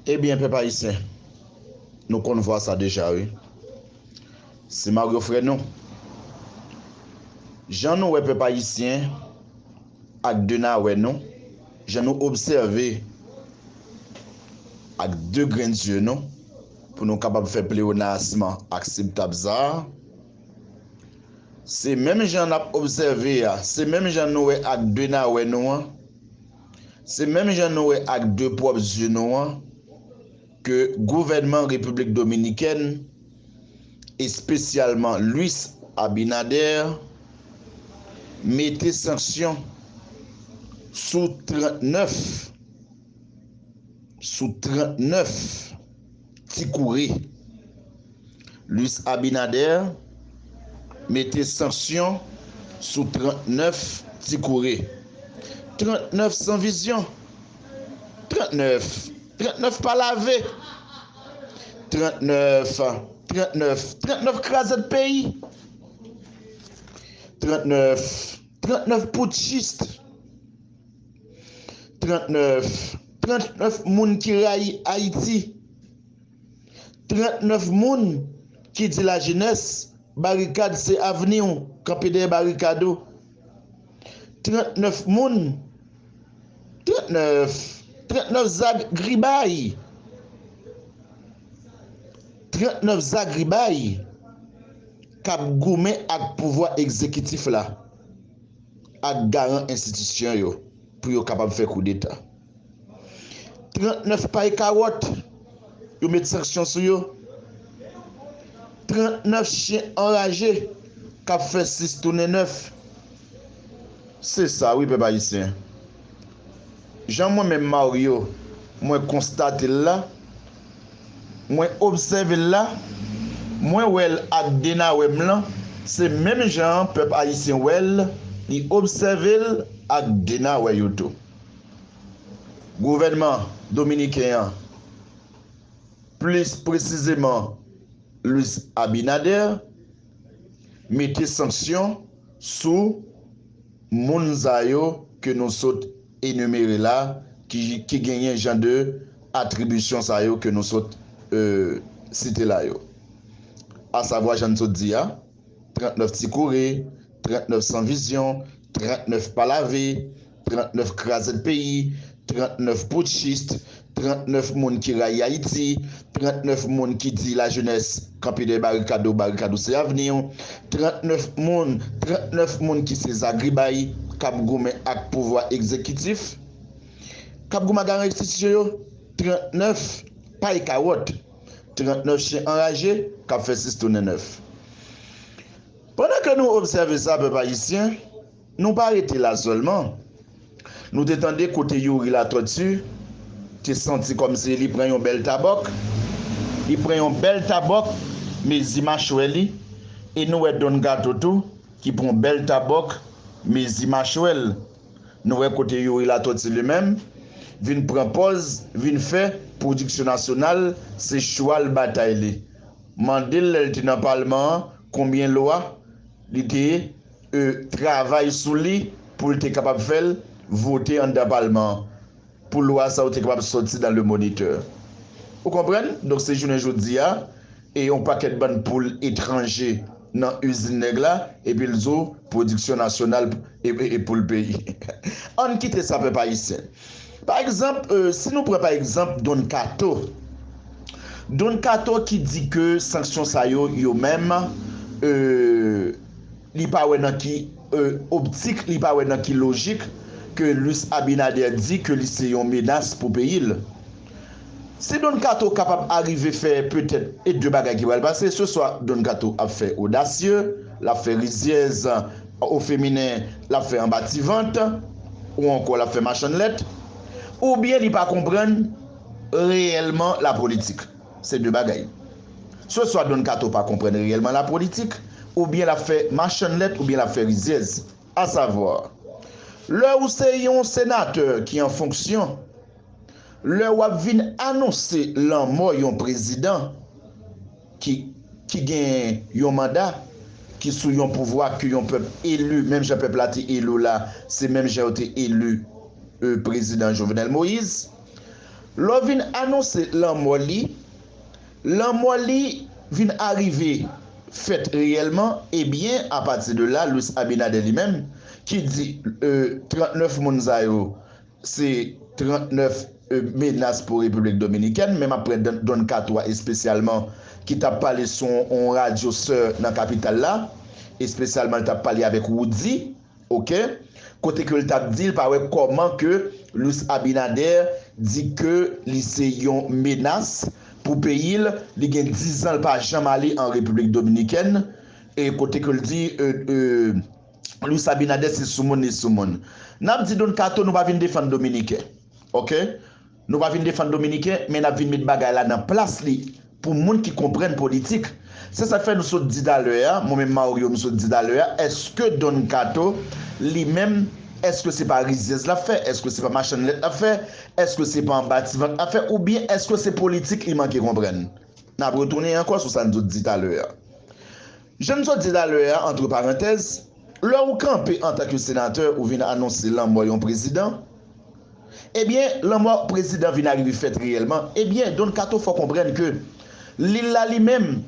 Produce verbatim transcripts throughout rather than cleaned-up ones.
Ebyen, pèp ayisyen, nou konn vwa sa deja, wi. Se Mario frè nou. Jan nou wè pèp ayisyen ak de nawè nou, jan nou obsève ak de grenn zye nou, pou nou kapab fè pleyonasm akseptab sa a, se menm jan n ap obsève a, se menm jan nou wè ak de nawè nou an, se menm jan nou wè ak de pwòp zye nou an, ke gouvènman Repiblik Dominikèn, espesyalman Luis Abinader, mete sanksyon sou trannèf, sou trannèf ti kouri. Luis Abinader mete sanksyon sou trannèf ti kouri. Trannèf san vizyon. Trannèf, trannèf pa lave. Trannèf, trannèf, trannèf krazèt peyi. Trannèf, trannèf poutchis. Trannèf, trannèf moun ki rayi Ayiti. Trannèf moun ki di lajenès, barikad se avni w, kanpe dèyè barikad ou. Trannèf moun, trannèf, trannèf zagribay. Trannèf zagribay k ap goumen ak pouvwa egzekitif la, ak garan enstitisyon yo, pou yo kapab fè koudeta. Trannèf pay kawòt, yo met sanksyon sou yo. Trannèf chen anraje k ap fè sis tounen nèf. Se sa wi, pèp ayisyen. Jan mwen menm Mario, mwen konstate l la, mwen obsève l la, mwen wè l ak de nawè m lan, se menm jan pèp ayisyen wè l, li obsève l ak de nawè yo tou. Gouvènman dominiken an, plis presizeman Luis Abinader, mete sanksyon sou moun sa yo ke nou sot enimere la, ki, ki genyen jan de atribisyon sa yo ke nou sot, e, site la yo. Asavwa, jan n sot di a, trannèf ti kouri, trannèf san vizyon, trannèf pa lave, trannèf krazèt peyi, trannèf poutchis, trannèf moun ki rayi Ayiti, trannèf moun ki di lajenès kanpe dèyè barikad ou, barikad ou se avni w, trannèf moun, trannèf moun ki se zagribay k ap goumen ak pouvwa egzekitif, k ap goumen ak garan enstitisyon yo, trannèf pay kawòt, trannèf chen anraje k ap fè sis tounen nèf. Pandan ke nou obsève sa, pèp ayisyen, nou pa rete la sèlman. Nou te tande kote Youri Latòti te santi kòmsi li pran yon bèl tabòk. Li pran yon bèl tabòk, mezi machwè li. E nou wè Don Kato tou, ki pran yon bèl tabòk, mezi machwè l. Nou wè kote Youri Latòti li menm vin pran pòz, vin fè Pwodiksyon Nasyonal se chwal batay li. Mande l lè l te nan palman an konbyen lwa li te, e, travay sou li pou l te kapab fè l vote anndan palman an, pou lwa sa yo te kapab sòti dans le Moniteur. Ou konprann? Donk se jounen jodi a, e yon pakèt bann poul etranje nan izin nèg la, epi l di w pwodiksyon nasyonal e, e, e poul peyi. Ann kite sa, pèp ayisyen. Pa egzanp, e, si nou pran pa egzanp Don Kato, Don Kato ki di ke sanksyon sa yo, yo menm, e, li pa wè nan ki, e, optik, li pa wè nan ki lojik ke Luis Abinader di ke li se yon menas pou peyi l. Si Don Kato kapab arive fè petèt e de bagay ki pral pase, se swa Don Kato ap fè odasye, l ap fè rizyèz o feminen, l ap fè anbativant, ou ankò l ap fè machann lèt, oubyen li pa konprann reyèlman lapolitik. Se de bagay. Se swa Don Kato pa konprann reyèlman lapolitik, oubyen l ap fè machann lèt, oubyen l ap fè rizyèz. Asavwa, lè ou se yon senatè ki an fonksyon, lè w ap vin anonse lanmò yon prezidan ki, ki gen yon manda, ki sou yon pouvwa ke yon pèp eli, menm jan pèp la te eli w la, se menm jan yo te eli, e, prezidan Jovenel Moïse. Lè w vin anonse lanmò li, lanmò li vin arive fèt reyèlman, ebyen, apati de la, Luis Abinader li menm, ki di, euh, trannèf moun sa yo, se trannèf, euh, menas pou Repiblik Dominikèn, men m ap pran Don, Don Kato a espesyalman, ki t ap pale sou yon radyo sè nan kapital la, espesyalman, li t ap pale avèk Roudy, oke? Kote ke l t ap di, l pa wè kòman ke Luis Abinader di ke li se yon menas pou peyi l, li gen dizan l pa janm ale an Repiblik Dominikèn, e kote ke l di, euh, euh, Luis Abinader se soumoun li soumoun. N ap di Don Kato, nou pa vin defann Dominiken. Oke? Nou pa vin defann Dominiken, men n ap vin met bagay la nan plas li pou moun ki konprann politik. Se sa k fè nou sot di talè a, mwen menm Mario m sot di talè a, èske Don Kato li menm, èske se pa rizyèz l ap fè, èske se pa machann lèt l ap fè, èske se pa anba ti vant l ap fè, oubyen èske se politik li manke konprann? N ap retounen ankò sou sa n sot di talè a. Jan n sot di talè a, antre parantèz, lè ou kanpe antanke senatè, ou vin anonse lanmò yon prezidan, ebyen, lanmò prezidan vin arive fèt reyèlman, ebyen, Don Kato fò konprann ke lil la li menm,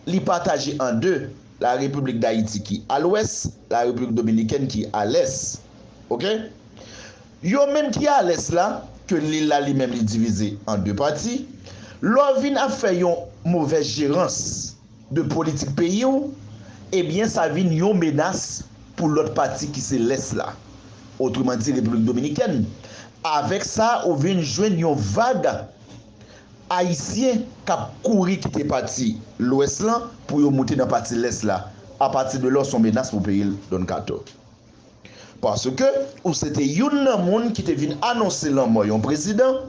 li pataje an de, la Repiblik Dayiti ki a lwès, la Repiblik Dominikèn ki a lès. Oke? Yo menm ki a lès la, ke lil la li menm li divize an de pati, lè w vin ap fè yon movèz jerans de politik peyi w, ebyen, sa vin yon menas pou lòt pati ki se lès la. Otreman di, Repiblik Dominikèn. Avèk sa, ou vin jwenn yon vag Ayisyen k ap kouri kite pati lwès lan pou yo moute nan pati lès la. Apati de la, w se yon menas pou peyi l, Don Kato. Paske ou se te youn nan moun ki te vin anonse lanmò yon prezidan,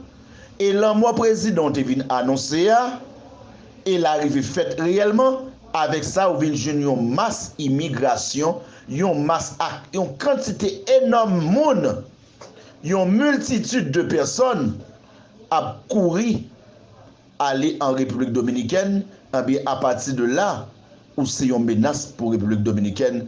e lanmò prezidan w te vin anonse a, e l arive fèt reyèlman, avèk sa, ou vin jwenn yon mas imigrasyon, yon mas ak yon kantite enòm moun, yon miltitid de pèsòn ap kouri ale an Repiblik Dominikèn, ebyen, apati de la, ou se yon menas pou Repiblik Dominikèn.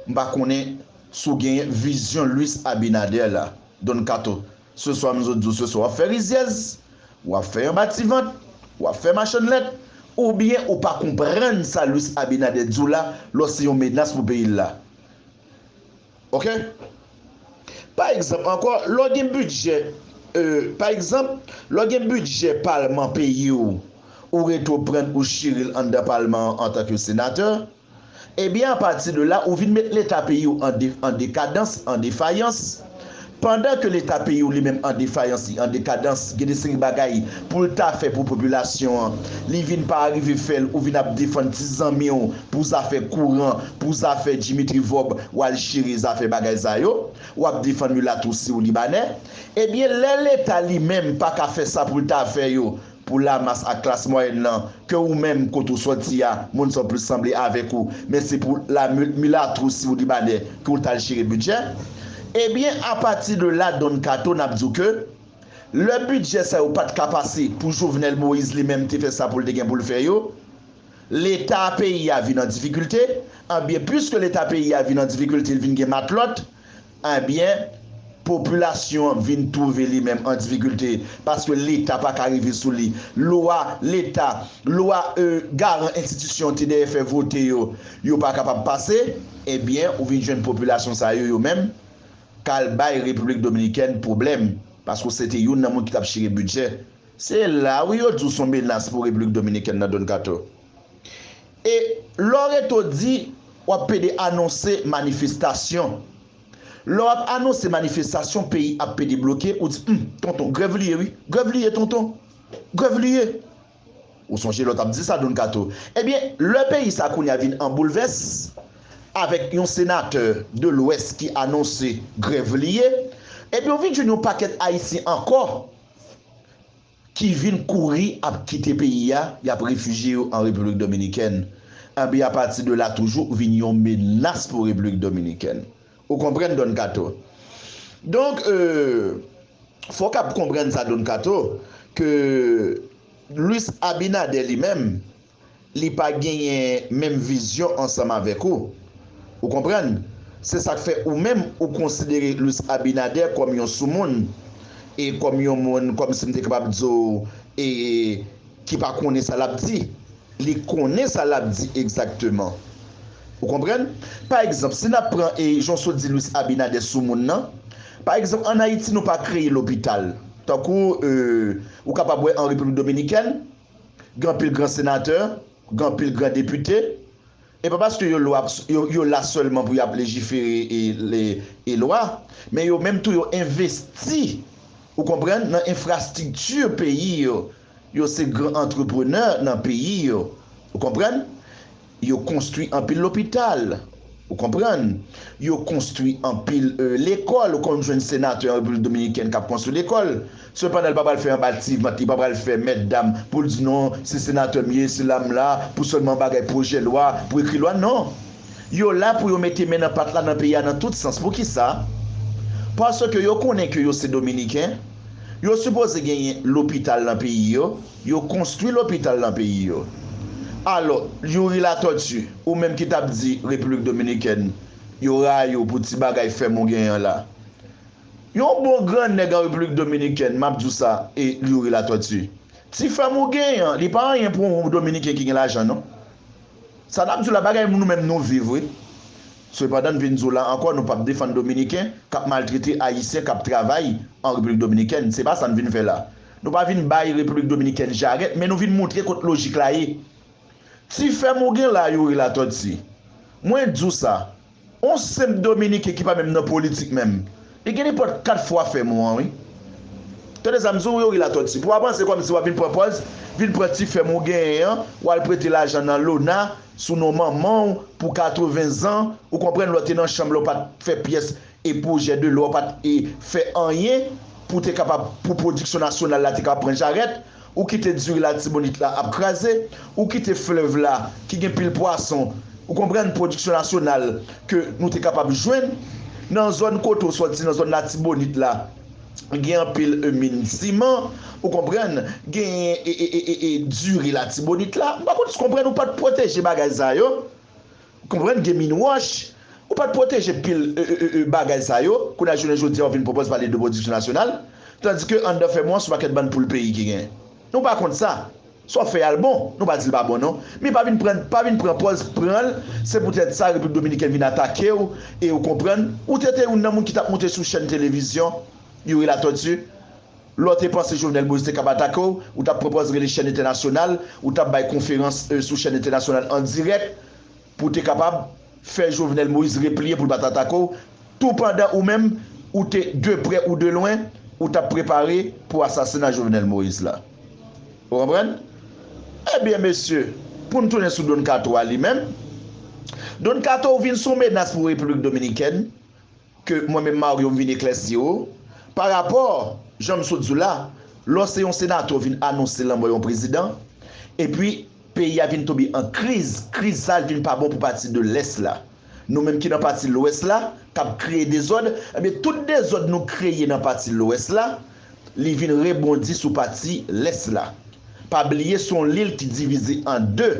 M pa konnen si w genyen vizyon Luis Abinader la, Don Kato. Seswa, m sot di w, seswa, w ap fè rizyèz, w ap fè yon bativant, w ap fè machann lèt, oubyen ou pa konprann sa Luis Abinader di w la, lè w se yon menas pou peyi l la. Oke? Pa egzanp ankò, lè w gen bidjè, euh, pa egzanp, lè w gen bidjè palman peyi w, ou rete w pran l ou chire l anndan palman an antanke senatè, ebyen, apati de la, ou vin met leta peyi w an de, an dekadans, an defayans. Pandan ke leta peyi w li menm an defayans, li an dekadans, gen de seri bagay pou l ta fè pou popilasyon an, li vin pa rive fè l, ou vin ap defann ti zanmi w pou zafè kouran, pou zafè Dimitri Vorbe, w al chire zafè bagay sa yo, w ap defann milat ou si w libanè. Ebyen, lè leta li menm pa ka fè sa pou l ta fè yo, pou lamas ak klas mwayèn lan, ke ou menm kote w sòti a, moun sa w plis sanble avèk ou, men se pou la mil-, milat ou si w libanè ke w t al chire bidjè. Ebyen, apati de la, Don Kato, n ap di w ke lè bidjè sa yo pa t ka pase pou Jovenel Moïse li menm te fè sa pou l te gen pou l fè yo, leta peyi a vin an difikilte, ebyen, piske leta peyi a vin an difikilte, l vin gen matlòt, ebyen, popilasyon an vin twouve li menm an difikilte, paske leta pa ka rive sou li. Lwa leta, lwa, euh, garan enstitisyon an te dèyè fè vote yo, yo pa kapab pase, ebyen, ou vin jwenn popilasyon sa yo, yo menm, k al bay Repiblik Dominikèn pwoblèm, paske se te youn nan moun ki t ap chire bidjè. Se la, wi, yo di w se yon menas pou Repiblik Dominikèn nan, Don Kato. E lè w rete w di, w ap pede anonse manifestasyon. Lè w ap anonse manifestasyon, peyi ap pede bloke, ou di, hmm, tonton, grèv li ye, wi. Grèv li ye, tonton. Grèv li ye. Ou sonje lè w t ap di sa, Don Kato. Ebyen, lè peyi sa kounye a vin an boulvès, avèk yon senatè de Lwès ki anonse grèv li ye, ebyen, ou vin jwenn yon pakèt Ayisyen ankò ki vin kouri ap kite peyi a, y ap refijye yo an Repiblik Dominikèn. Ebyen, apati de la toujou, vin yon menas pou Repiblik Dominikèn. Ou konprann, Don Kato? Donk, euh, fòk ap konprann sa, Don Kato, ke Luis Abinader li menm, li pa genyen menm vizyon ansanm avèk ou. Ou konprann? Se sa k fè ou menm, ou konsidere Luis Abinader kòm yon soumoun. e kòm yon moun, kòmsi m te kapab di w, e ki pa konnen sa l ap di. Li konnen sa l ap di egzakteman. Ou konprann? Pa egzanp, si n ap pran, e jan w sot di Luis Abinader sou moun nan, pa egzanp, ann Ayiti, nou pa kreye lopital. Tankou, e, ou kapab wè an Repiblik Dominikèn, gen anpil gran senatè, gen anpil gran depite, e pa paske yo lwa, yo, yo la sèlman pou y ap lejifere e, le, e lwa, men yo menm tou yo envesti, ou konprann, nan enfrastrikti peyi yo. Yo se gran antreprenè nan peyi yo. Ou konprann? Yo konstwi anpil lopital. Ou konprann? Yo konstwi anpil, e, lekòl. Ou konn jwenn senatè an Repiblik Dominikèn k ap konstwi lekòl. Sepandan, li pa pral fè anba ti vant, li pa pral fè mètdam pou l di, "Non, se senatè m ye, se la m la, pou sèlman bagay pwojè lwa, pou ekri lwa." Non. Yo la pou yo mete men nan pat la nan peyi a nan tout sans. Poukisa? Paske yo konnen ke yo se Dominiken, yo sipoze genyen lopital nan peyi yo, yo konstwi lopital nan peyi yo. Alò, Youri Latortue, ou menm ki t ap di Repiblik Dominikèn, yo rayi w pou ti bagay fèm ou genyen an la. Yon bon grannèg an Repiblik Dominikèn, m ap di w sa, e Youri Latortue. Ti fèm ou genyen an, li pa anyen pou yon Dominiken ki gen lajan, non. Sa n ap di w la, bagay nou menm nou viv, wi. Sepandan, n vin di w la ankò, nou p ap defann Dominiken k ap maltrete Ayisyen k ap travay an Repiblik Dominikèn. Se pa sa n vin fè la. Nou pa vin bay Repiblik Dominikèn jarèt, men nou vin montre kot lojik la ye. Ti fèm ou gen la, Youri Latortue. Mwen di w sa, yon senp Dominiken ki pa menm nan politik menm, li gen nenpòt kat fwa fèm ou an, wi. Tande sa m di w, Youri Latortue. Pou w avanse kòmsi w ap vin pran pòz, vin pran ti fèm ou genyen an, w al prete lajan nan Lona, sou non manman w, pou katreven zan, ou konprann, lè w te nan chanm la, w pa t fè pyès e pwojè de lwa, w pa t e fè anyen pou te kapab, pou pwodiksyon nasyonal la te kapab pran jarèt, ou kite diri Latibonit la ap kraze, ou kite flèv la ki gen pil pwason, ou konprann, pwodiksyon nasyonal ke nou te kapab jwenn nan zòn kote w sòti, nan zòn Latibonit la, gen anpil, e, min siman, ou konprann, gen, e, e, e, e, e, diri Latibonit la. M pa konn si w konprann, ou pa t pwoteje bagay sa yo. Konprann, gen min wòch. Ou pa t pwoteje pil, e, e, e, e, bagay sa yo. Kounye a, jounen jodi a, w vin pwopòz pale de pwodiksyon nasyonal. Tandike anndan fèm ou an, se yon pakèt bann poul peyi ki gen. Nou pa kont sa. Sa w fè a l bon. Nou pa di l pa bon, non. Men pa vin pran, pa vin pran pòz, pran l. Se poutèt sa, Repiblik Dominikèn vin atake w. E ou konprann, ou te, te youn nan moun ki t ap monte sou chèn televizyon, Youri Latortue. Lè w te panse Jovenel Moïse te kab atake w, ou t ap pran pòz rele chèn entènasyonal, ou t ap bay konferans, e, sou chèn entènasyonal an dirèk, pou w te kapab fè Jovenel Moïse repliye pou l pa t atake w, toupandan ou menm, ou te de prè ou de lwen, ou t ap prepare pou asasina Jovenel Moïse la. Ou konprann? Ebyen, mesye, pou n tounen sou Don Kato a li menm, Don Kato, ou vin sou menas pou Repiblik Dominikèn, ke mwen menm Mario m vin eklèsi w, parapò, jan m sot di w la, lè w se yon senatè w vin anonse lanmò yon prezidan, epi peyi a vin tonbe an kriz, kriz sa a vin pa bon pou pati de Lès la. Nou menm ki nan pati Lwès la, k ap kreye dezòd, ebyen tout dezòd nou kreye nan pati Lwès la, li vin rebondi sou pati Lès la. Pa bliye se yon lil ki divize an de.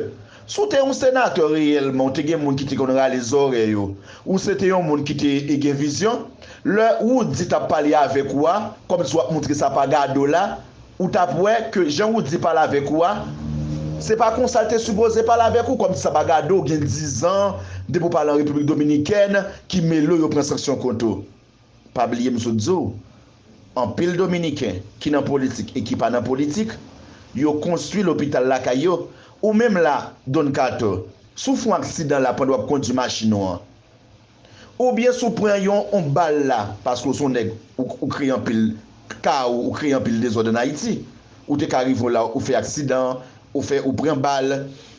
Si w te yon senatè reyèlman, ou te gen moun ki te konn rale zòrèy ou, ou se te yon moun ki te gen vizyon, lè Roody t ap pale avèk ou a, kòmsi w ap montre sa pa gade w la, ou t ap wè ke jan Roody pale avèk ou a, se pa konsa l te sipoze pale avèk ou, kòmsi sa pa gade w, gen dizan depi w pale an Repiblik Dominikèn, ki mele w, yo pran sanksyon kont ou. Pa bliye m sot di w, anpil Dominiken ki nan politik e ki pa nan politik, yo konstwi lopital lakay yo. Ou menm la, Don Kato, si w fè yon aksidan la pandan w ap kondui machin ou an, oubyen si w pran yon, yon bal la, paske w se yon nèg, ou, ou kreye anpil kawo, ou kreye anpil dezòd ann Ayiti, ou te ka rive w la, ou fè aksidan, ou fè, ou pran bal,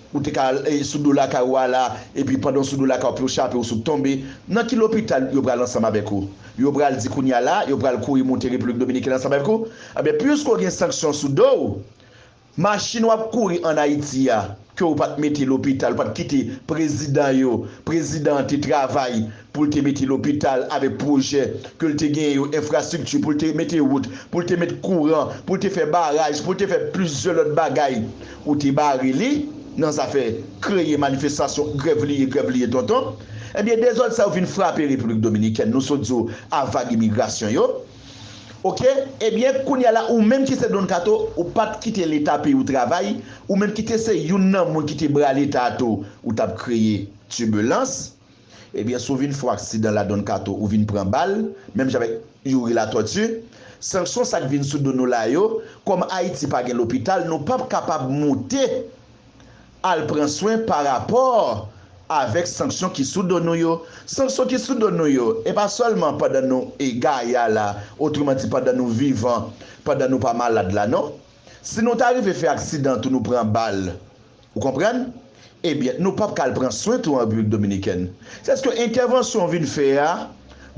ou te ka al, e, sou do lakay ou a la, epi pandan w sou do lakay ou, epi w chape, ou sot tonbe. Nan ki lopital yo pral ansanm avèk ou? Yo pral di kounye a la, yo pral kouri monte Repiblik Dominikèn ansanm avèk ou? Ebyen, piske w gen sanksyon sou do w, machin w ap kouri ann Ayiti a, ke w pa t mete lopital, w pa t kite prezidan yo, prezidan an te travay, pou l te mete lopital avèk pwojè ke l te genyen yo, enfrastrikti, pou l te mete wout, pou l te met kouran, pou l te fè baraj, pou l te fè plizyè lòt bagay. Ou te bare li nan zafè kreye manifestasyon, grèv li ye, grèv li ye, tonton. Ebyen, dezòd sa yo vin frape Repiblik Dominikèn. Nou sot di w a vag imigrasyon yo. Oke? Ebyen, kounye a la, ou menm ki se Don Kato, ou pa t kite Leta peyi w travay, ou menm ki te se youn nan moun ki te bra Leta a tou, ou t ap kreye tibilans. Ebyen, si w vin fè yon aksidan la, Don Kato, ou vin pran bal, menm jan avèk Youri Latortue, sanksyon sa k vin sou do nou la yo, kòm Ayiti pa gen lopital, nou p ap kapab moute al pran swen pa rapò avèk sanksyon ki sou do nou yo. Sanksyon ki sou do nou yo, e pa sèlman pandan nou e gaya la, otreman di pandan nou vivan, pandan nou pa malad la, non. Si nou ta rive fè aksidan tou, nou pran bal, ou konprann? Ebyen, nou p ap ka al pran swen tou an Repiblik Dominikèn. Sèske entèvansyon w vin fè a,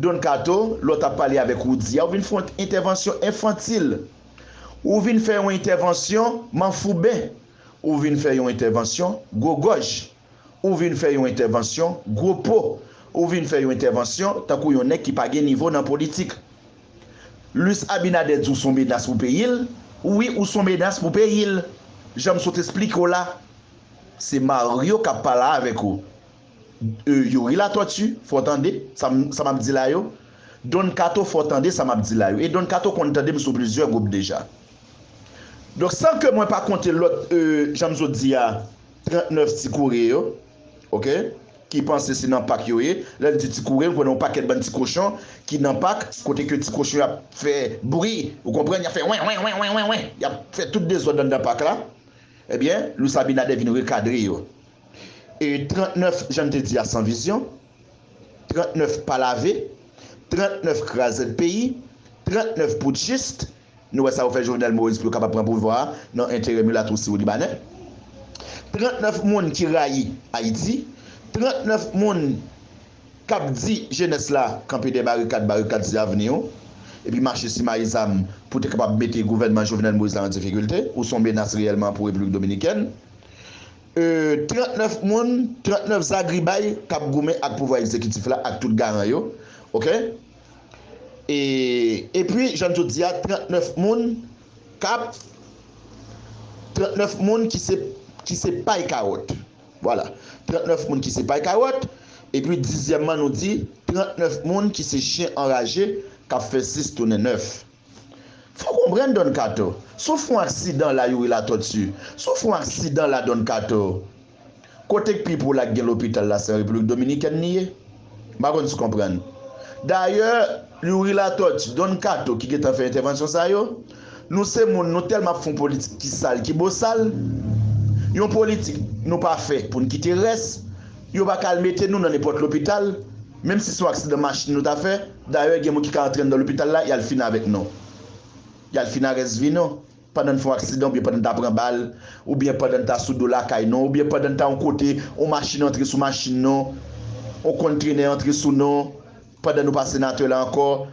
Don Kato, lè w t ap pale avèk Roudy a, ou vin fè yon entèvansyon enfantil. Ou vin fè yon entèvansyon manfouben. Ou vin fè yon entèvansyon gwo gòj. Ou vin fè yon entèvansyon gwo po. Ou vin fè yon entèvansyon tankou yon nèg ki pa gen nivo nan politik. Luis Abinader di w se yon menas pou peyi l. Wi, ou se yon menas pou peyi l. Jan m sot esplike w la, se Mario k ap pale avèk ou. E, Youri Latortue, fò w tande sa m, sa m ap di la yo. Don Kato, fò w tande sa m ap di la yo. E Don Kato konn tande m sou plizyè gwoup deja. Donk, san ke mwen pa konte lòt, e, jan m sot di a, trannèf ti kouri yo, oke, ki panse se nan pak yo ye. Lè n di ti kouri, m konnen yon pakèt bann ti kochon ki nan pak, kote ke ti kochon y ap fè bri, ou konprann, y ap fè wen, wen, wen, wen, wen, wen, y ap fè tout dezòd anndan pak la. Ebyen, Luis Abinader vin rekadre yo. E trannèf, jan n te di a, san vizyon, trannèf pa lave, trannèf krazèd peyi, trannèf poutchis, nou wè sa yo fè Jovenel Moïse pou yo kapab pran pouvwa a nan enterè milat ou si ou libanè. Trannèf moun ki rayi Ayiti, trannèf moun k ap di jenès la kanpe dèyè barikad, barikad se avni w, epi mache simaye zam pou te kapab mete gouvènman Jovenel Moïse la an difikilte, ou se yon menas reyèlman pou Repiblik Dominikèn. E, trannèf moun, trannèf zagribay k ap goumen ak pouvwa egzekitif la ak tout garan yo, oke? E, epi, jan n sot di a, trannèf moun k ap, trannèf moun ki se, ki se pay kawòt. Vwala. Trannèf moun ki se pay kawòt. Epi, dizyèmman, nou di, trannèf moun ki se chen anraje k ap fè sis tounen nèf. Fò w konprann Don Kato. Si w fè yon aksidan la, Youri Latortue, si w fè yon aksidan la, Don Kato, kote k pi pou w la k gen lopital la, se an Repiblik Dominikèn li ye. M pa konn si w konprann. Dayè, Youri Latortue, Don Kato ki gentan fè entèvansyon sa yo, nou se moun, nou tèlman ap fè yon politik ki sal, ki bosal, yon politik nou pa fè pou n kite rès, yo pa ka al mete nou nan nenpòt lopital, menm si se yon aksidan machin nou ta fè, dayè gen moun ki ka antre anndan lopital la, y al fin avèk nou. Y al fin a rès vi nou. Pandan n fè yon aksidan, oubyen pandan n ta pran bal, oubyen pandan n ta sou do lakay nou, oubyen pandan n ta yon kote, yon machin antre sou machin nou, yon kontenè antre sou nou, pandan nou pa senatè la ankò,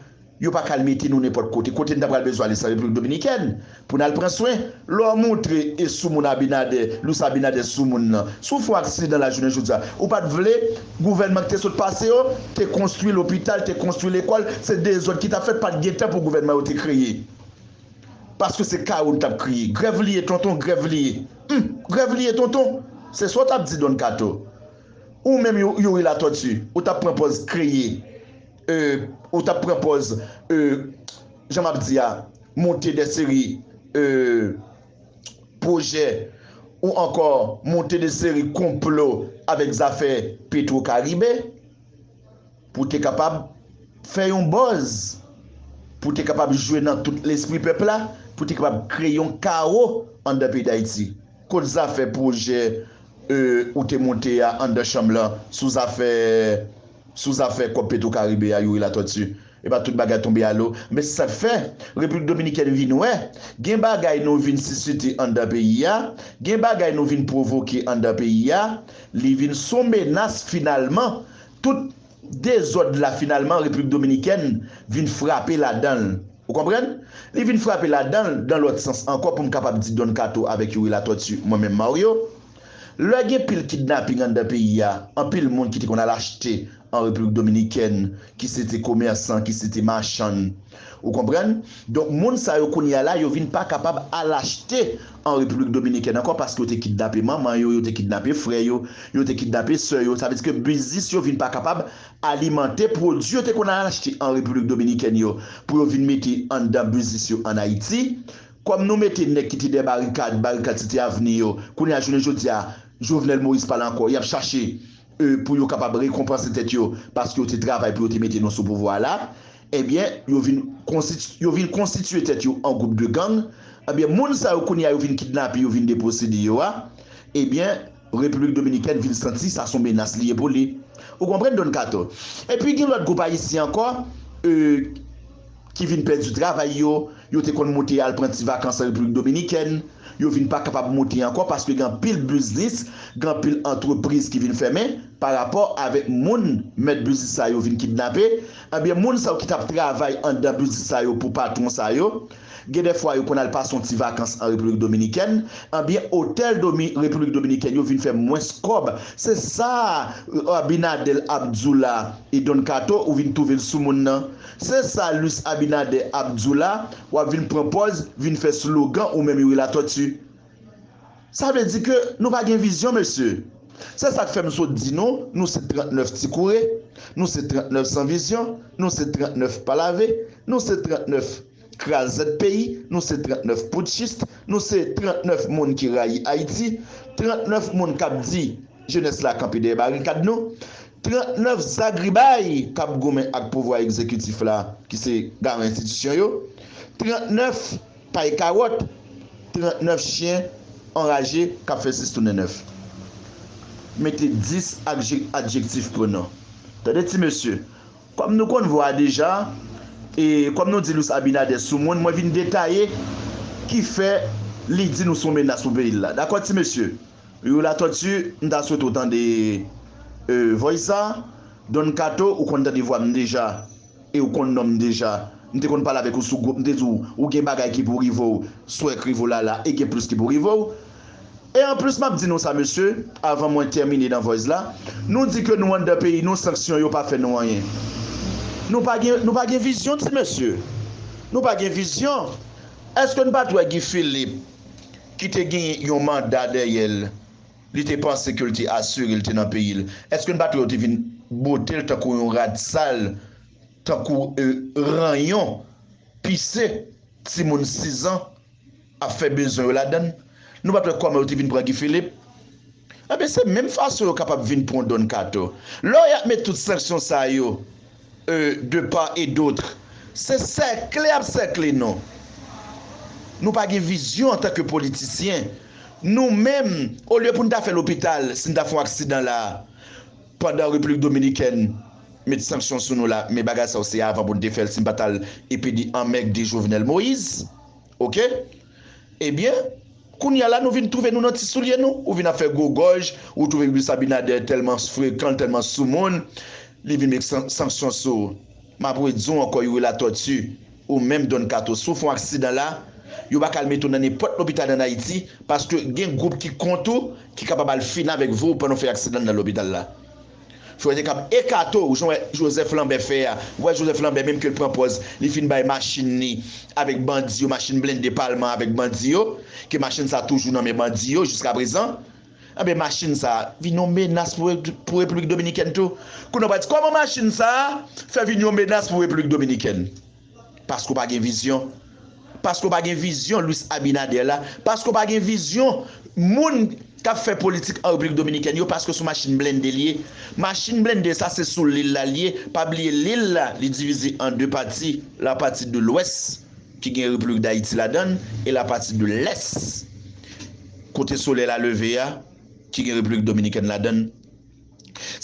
yo pa ka al mete nou nenpòt kote. Kote n ta pral bezwen ale, se Repiblik Dominikèn, pou n al pran swen. Lè w moutre e soumoun Abinader, Luis Abinader soumoun nan, si w fè yon aksidan lajounen jodi a, ou pa t vle gouvènman ki te sot pase yo te konstwi lopital, te konstwi lekòl, se dezòd ki t ap fèt, pa t gen tan pou gouvènman yo te kreye. Paske se kawo n t ap kreye. Grèv li ye, tonton, grèv li ye. Hum, grèv li ye, tonton. Se sa w t ap di Don Kato. Ou menm, Yo-, Youri Latortue, ou t ap pran pòz kreye, e, ou t ap pran pòz, e, jan m ap di a, monte de seri, e, pwojè, ou ankò monte de seri konplo avèk zafè Petro Caribe. Pou te kapab fè yon buzz, pou te kapab jwe nan tout lespri pèp la, pou te kapab kreye yon kawo anndan peyi Dayiti. Kot zafè pwojè, e, ou te monte a anndan chanm lan sou zafè, sou zafè kòb Petro Caribe a, Youri Latortue? E pa tout bagay tonbe a lo. Men se sa k fè Repiblik Dominikèn vin wè, gen bagay nou vin sisite anndan peyi a, gen bagay nou vin pwovoke anndan peyi a, li vin son menas finalman. Tout dezòd la, finalman, Repiblik Dominikèn vin frape ladan l. Ou konprann? Li vin frape ladan l, dan lòt sans ankò, pou m kapab di Don Kato avèk Youri Latortue, mwen menm Mario. Lè gen pil kidnaping anndan peyi a, anpil moun ki te konn al achte an Repiblik Dominikèn, ki se te komèsan, ki se te machann. Ou konprann? Donk, moun sa yo kounye a la, yo vin pa kapab al achte an Repiblik Dominikèn ankò paske yo te kidnape manman yo, yo te kidnape frè yo, yo te kidnape sè yo. Sa vle di ke biznis yo vin pa kapab alimante pwodui yo te konn al achte an Repiblik Dominikèn yo pou yo vin mete anndan biznis yo ann Ayiti. Kòm nou mete nèg ki te dèyè barikad, barikad Site Avni yo, kounye a jounen jodi a, Jovenel Moïse pa la ankò, y ap chache e, pou yo kapab rekonpanse tèt yo paske yo te travay pou yo te mete nou sou pouvwa a la, ebyen, yo vin konstiti-, yo vin konstitye tèt yo an gwoup de gang. Ebyen, moun sa yo kounye a yo vin kidnape, yo vin deposede yo a, ebyen, Repiblik Dominikèn vin santi sa se yon menas li ye pou li. Ou konprann, Don Kato? Epi gen lòt gwoup ayisyen ankò, e, ki vin pèdi travay yo, yo te konn moute al pran ti vakans an Repiblik Dominikèn, yo vin pa kapab moute ankò paske gen anpil biznis, gen anpil antrepriz ki vin fèmen pa rapò avèk moun mèt biznis sa yo vin kidnape. Ebyen, moun sa yo ki t ap travay anndan biznis sa yo pou patwon sa yo, gen de fwa yo konn al pase yon ti vakans an Repiblik Dominikèn, ebyen, otèl Domi-, Repiblik Dominikèn yo vin fè mwens kòb. Se sa, e, Abinader Abdullah e Don Kato, ou vin twouve l sou moun nan. Se sa Luis Abinader Abdullah, w ap vin pran pòz, vin fè slogan ou menm Youri Latortue. Sa vle di ke nou pa gen vizyon, mesye. Se sa k fè m sot di nou, nou se trannèf ti koure, nou se trannèf san vizyon, nou se trannèf pa lave, nou se trannèf krazèt peyi, nou se trannèf poutchis, nou se trannèf moun ki rayi Ayiti, trannèf moun k ap di jenès la kanpe dèyè barikad nou, trannèf zagribay k ap goumen ak pouvwa egzekitif la, ki se garan enstitisyon yo, trannèf pay kawòt, trannèf chen anraje k ap fè sis tounen nèf. Mete dis adje-, adjektif pronon. Tande ti mesye, kòm nou konn vwa a deja, e kòm nou di Luis Abinader sou moun, mwen vin detaye ki fè li di nou se yon menas pou peyi l la. Dakò ti mesye? Youri Latortue, m ta swete w tande, e, voice sa. Don Kato, ou konn tande vwa m deja. E ou konn non m deja. M te konn pale avèk ou sou gwoup, m te di w, ou gen bagay ki pou rive w sou Èk Rivo la la, e gen plis ki pou rive w. E anplis, m ap di nou sa, mesye, avan mwen tèmine nan voice la, nou di ke nou anndan peyi nou, sanksyon yo pa fè nou anyen. Nou pa gen, nou pa gen vizyon, ti mesye. Nou pa gen vizyon. Èske n pa t wè Guy Philippe, ki te gen yon manda dèyè l, li te panse ke l te asire, l te nan peyi l? Èske n pa t wè yo te vin bwote l tankou yon rad sal, tankou, e, ranyon, pise, timoun sizan ap fè bezwen yo ladan l? Nou pa t wè kòman yo te vin pran Guy Philippe? Enben, se menm fason yo kapab vin pran Don Kato. Lè y ap met tout sanksyon sa yo, e, de part et d'autre, se sèkle y ap sèkle nou. Nou pa gen vizyon antanke politisyen. Nou menm, olye pou n ta fè lopital, si n ta fè yon aksidan la, pandan Repiblik Dominikèn met sanksyon sou nou la, men bagay sa yo se avan pou n te fè l, si n pa t al epede anmègde Jovenel Moïse. Oke? Ebyen, kounye a la, nou vin twouve nou nan ti soulye nou. Ou vin ap fè gwo gòj, ou twouve Luis Abinader tèlman frekan, tèlman sou moun, li vin met san-, sanksyon sou ou. M ap redi w ankò, Youri Latortue, ou menm Don Kato, si w fè yon aksidan la, yo pa ka al mete w nan nenpòt lopital ann Ayiti, paske gen gwoup ki kont ou, ki kapab al fini avèk vi w pandan w fè aksidan nan lopital la. Fò yo te kab ekate w, jan w wè Joseph Lambert fè a. Ou wè Joseph Lambert, menm ke l pran pòz, li fin bay machin li avèk bandi yo, machin blende palman avèk bandi yo, ke machin sa toujou nan men bandi yo jiskaprezan. Enben, machin sa vin yon menas pou, pou Repiblik Dominikèn tou. Kounye a w pral di, kòman machin sa fè vin yon menas pou Repiblik Dominikèn? Paske w pa gen vizyon. Paske w pa gen vizyon Luis Abinader la. Paske w pa gen vizyon moun k ap fè politik an Repiblik Dominikèn yo, paske se yon machin blende l ye. Machin blende sa, se sou lil la l ye. Pa bliye lil la, li divize an de pati, la pati de lwès, ki gen Repiblik Dayiti ladan l, e la pati de lès, kote solèy la leve a, ki gen Repiblik Dominikèn ladan l.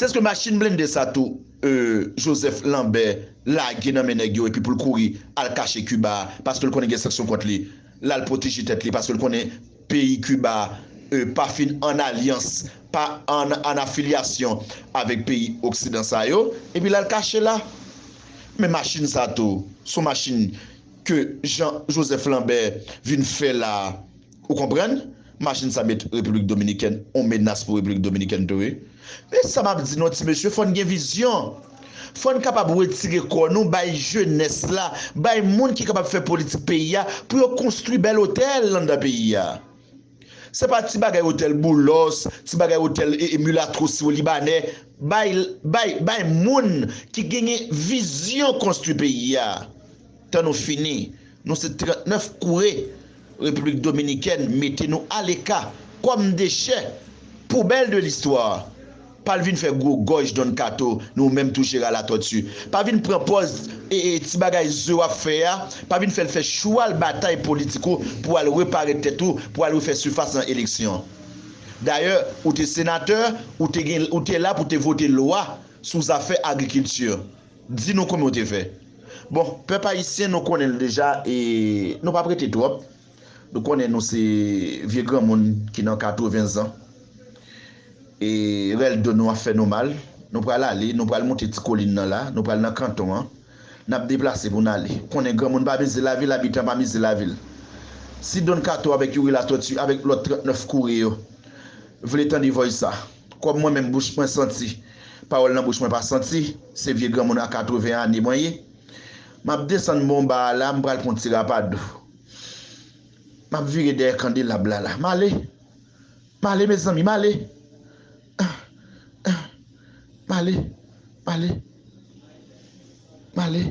Se ske machin blende sa tou, e, Joseph Lambert lage nan men nèg yo epi pou l kouri al kache Kiba, paske l konnen gen sanksyon kont li. L al pwoteje tèt li, paske l konnen peyi Kiba, e, pa fin an alyans, pa an, an afilyasyon avèk peyi oksidan sa yo, epi l al kache la. Men machin sa tou, se yon machin ke Jean Joseph Lambert vin fè la, ou konprann? Machin sa met Repiblik Dominikèn, on menas pou Repiblik Dominikèn tou wi. Men sa m ap di nou ti mesye, fò n gen vizyon. Fò n kapab retire kò nou bay jenès la, bay moun ki kapab fè politik peyi a pou yo konstwi bèl otèl anndan peyi a. Se pa ti bagay otèl Boulos, ti bagay otèl e, e milatwo siwo libanè, bay, bay, bay moun ki genyen vizyon konstwi peyi a. Tan nou fini, nou se trannèf koure. Repiblik Dominikèn mete nou aleka kòm dechè, poubèl de listwa. Pa al vin fè gwo gòj Don Kato, nou menm tou Jera Latòti. Pa vin pran pòz e, e ti bagay zo w ap fè a, pa vin fè l fè chwal batay politik ou pou al repare tèt ou, pou al refè sifas nan eleksyon. Dayè, ou te senatè, ou te gen, ou te la pou te vote lwa sou zafè agrikilti. Di nou konbyen w te fè. Bon, pèp ayisyen, nou konnen l deja e nou p ap rete twòp. Nou konnen nou se vye granmoun ki nan katreven zan. E rèl do nou ap fè nou mal. Nou pral ale, nou pral monte ti kolin nan la, nou pral nan kanton an. N ap deplase pou n ale. Konnen granmoun pa mize lavil, abitan pa mize lavil. Si Don Kato avèk Youri Latòti, avèk lòt trannèf koure yo, vle tande vòy sa, kòm mwen menm bouch mwen santi, pawòl nan bouch mwen pa santi, se vye granmoun a katreven ane mwen ye. M ap desann Bonba a la, m pral pran ti rapadou. M ap vire dèyè kandelab la la. M ale. M ale, mezanmi, m ale. M ale. M ale. M ale.